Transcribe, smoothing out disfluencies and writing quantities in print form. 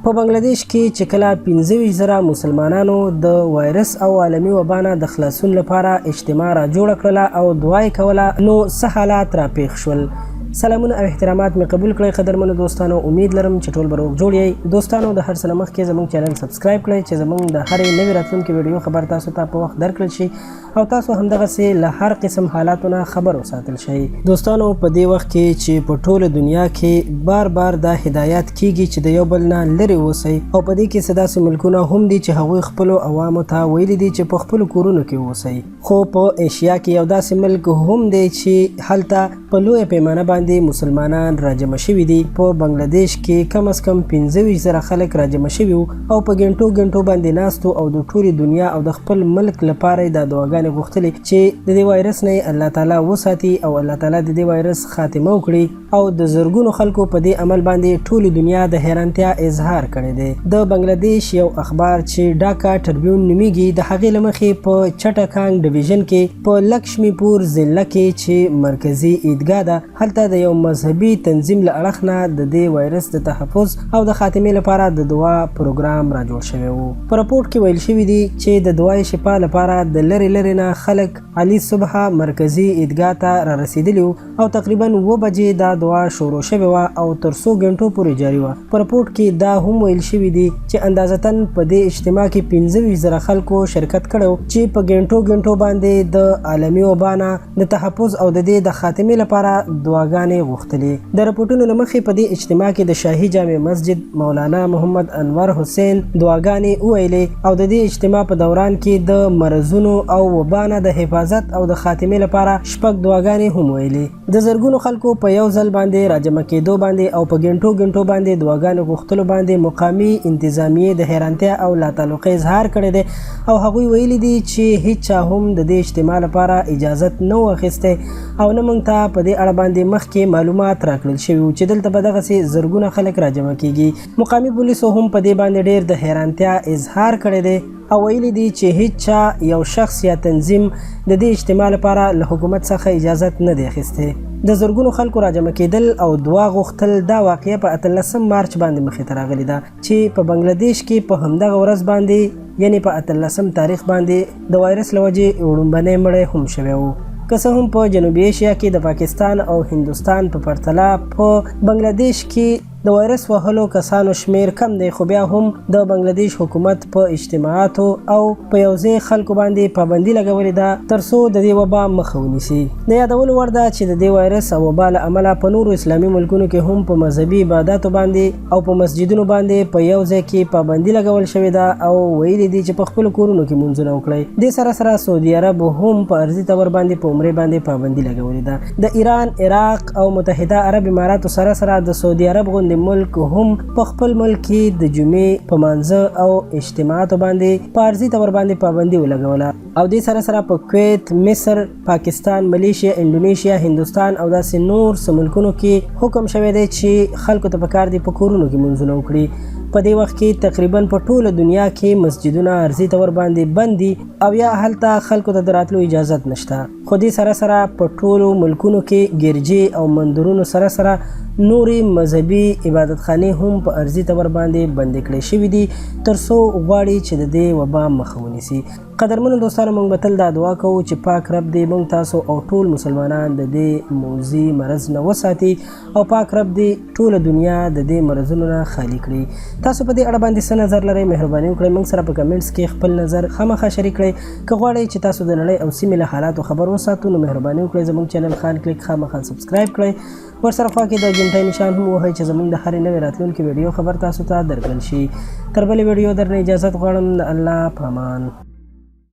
په بنګلادیش کې چې کله 25 زره مسلمانانو د وایرس او عالمي وبا نه د خلاصون لپاره اجتماع را جوړه کړله او دعا یې کوله، نو څه حالات را پیښ شول؟ سلامونه او احترامات مې قبول کړئ قدرمنو دوستانو، امید لرم چې ټول به روغ جوړ یئ. دوستانو، د هر څه نه مخکې زموږ چینل سبسکرایب کړئ چې زموږ د هرې نوې راتلونکې ویډیو خبر تاسو ته په وخت درکړل شي او تاسو همدغسې له هر قسم حالاتو نه خبر وساتل شئ. دوستانو، په دې وخت کې چې په ټوله دنیا کې بار بار دا هدایات کیږي چې د یو بل نه لرې اوسئ، او په دې کې څه داسې ملکونه هم دي چې هغوی خپلو عوامو ته ویلي دي چې په خپلو کورونو کې اوسئ، خو په ایشیا کې یو داسې ملک هم دی چې هلته په لویه پیمانه باندې مسلمانان راجمع شوي دي. په بنګله دیش کې کم از کم 25 زره خلک راجمع شوي وو او په ګنټو ګنټو باندې ناست وو او د ټولې دنیا او د خپل ملک لپاره یې دا دعاګانې غوښتلې چې د دې وایرس نه یې الله تعالی وساتي او الله تعالی د دې وایرس خاتمه وکړي. او د زرګونو خلکو په دې عمل باندې ټولې دنیا د حیرانتیا اظهار کړی دی. د بنګله دیش یو اخبار چې ډاکا ټربیون نومیږي، د هغې له مخې په چټکانګ ډویژن کې په لکشمي پور ضلع کې چې مرکزي عیدګاه ده، هلته د یو مذهبي تنظیم له اړخ نه د دې وایرس د تحفظ او د خاتمې لپاره د دعا پروګرام را جوړ شوی وو. په رپورټ کې ویل شوي دي چې د دعای شفا لپاره د لرې لرې نه خلک علي صبح مرکزي عیدګاه ته را رسیدلي وو او تقریبا 7 بجې دا دعا شروع شوې وه او تر څو ګنټو پورې جاري وه. په رپورټ کې دا هم ویل شوي دي چې اندازتاً په دې اجتماع کې 25 زره خلکو شرکت کړی و چې په ګنټو ګنټو باندې د عالمي وبا نه د تحفظ او د دې د خاتمې لپاره دعاګانې غوښتلې. د رپورټونو له مخې په دې اجتماع کې د شاهي جامع مسجد مولانا محمد انور حسین دعاګانې وویلې او د دې اجتماع په دوران کې د مرضونو او وبا نه د حفاظت او د خاتمې لپاره شپږ دعاګانې هم ویلې. د زرګونو خلکو په یو ځل باندې راجمع کېدو باندې او په ګنټو ګنټو باندې دعاګانو غوښتلو باندې مقامي انتظامیې د حیرانتیا او لاتعلقۍ اظهار کړی دی او هغوی ویلي دي چې هیچا هم د دې اجتماع لپاره اجازت نه و اخیستی او نه موږ ته په دې اړه باندې مخکې معلومات راکړل شوي وو چې دلته به دغسې زرګونه خلک راجمع کېږي. مقامي پولیسو هم په دې باندې ډېر د حیرانتیا اظهار کړی دی او ویلي دي چې هیچا یو شخص یا تنظیم د دې اجتماع لپاره له حکومت څخه اجازت نه دی اخیستی. د زرګونو خلکو راجمع کېدل او دعا غوښتل دا واقعه په 18 مارچ باندې مخې ته راغلې ده چې په بنګله دیش کې په همدغه ورځ باندې، یعنې په 18 تاریخ باندې د وایرس له وجې وړومبنی مړی هم شوی و. که څه هم په جنوبي ایشیا کې د پاکستان او هندوستان په پرتله په بنګله دیش کې د وایرس وهلو کسانو شمیر کم دی، خو بیا هم د بنګله دیش حکومت په اجتماعاتو او په یو ځای خلکو باندې پابندي لګولې ده ترڅو د دې وبا مخه ونیسي. د یادولو وړ ده چې د دې وایرس او وبا له امله په نورو اسلامي ملکونو کې هم په مذهبي عباداتو باندې او په مسجدونو باندې په یو ځای کې پابندي لګول شوې ده او ویلي دي چې په خپلو کورونو کې مونځونه وکړئ. دې سره سره سعودي عرب هم په عرضي طور باندې په عمرې باندې پابندي لګولې ده. د ایران، عراق او متحده عرب اماراتو سره سره د سعودي عرب غوندې ملک هم په خپل ملک کې د جمعې په مانځه او اجتماعاتو باندې په عرضي طور باندې پابندي ولګوله او دې سره سره په کویت، مصر، پاکستان، ملیشیا، انډونیشیا، هندوستان او داسې نور څه ملکونو کې حکم شوی دی چې خلکو ته پکار دي په کورونو کې مونځونه وکړي. په دې وخت کې تقریبا په ټوله دنیا کې مسجدونه عرضي طور باندې بند دي او یا هلته خلکو ته د راتلو اجازت نشته، خو دې سره سره په ټولو ملکونو کې ګرجې او مندرونو سره سره نورې مذهبي عبادتخانې هم په عرضي طور باندې بندې کړې شوې دي تر څو غواړي چې د دې وبا مخه ونیسي. قدرمنو دوستانو، موږ به تل دا دعا کوو چې پاک رب دې موږ تاسو او ټول مسلمانان د دې موذي مرض نه وساتي او پاک رب دې ټوله دنیا د دې مرضونو نه خالي کړي. تاسو په دې اړه باندې څه نظر لرئ؟ مهرباني وکړئ موږ سره په کمنټس کې خپل نظر خامخا شریک کړئ. که غواړئ چې تاسو د نړۍ او سیمې له حالاتو خبر وساتو نو مهرباني وکړئ زموږ چینل خان کلیک خامخا سبسکرایب کړئ، ورسره خوا کې د ګنټۍ نشان هم ووهئ چې زموږ د هرې نوې راتلونکې ویډیو خبر تاسو ته درکړل شي. تر بلې ویډیو درنه اجازت غواړم، د الله په امان.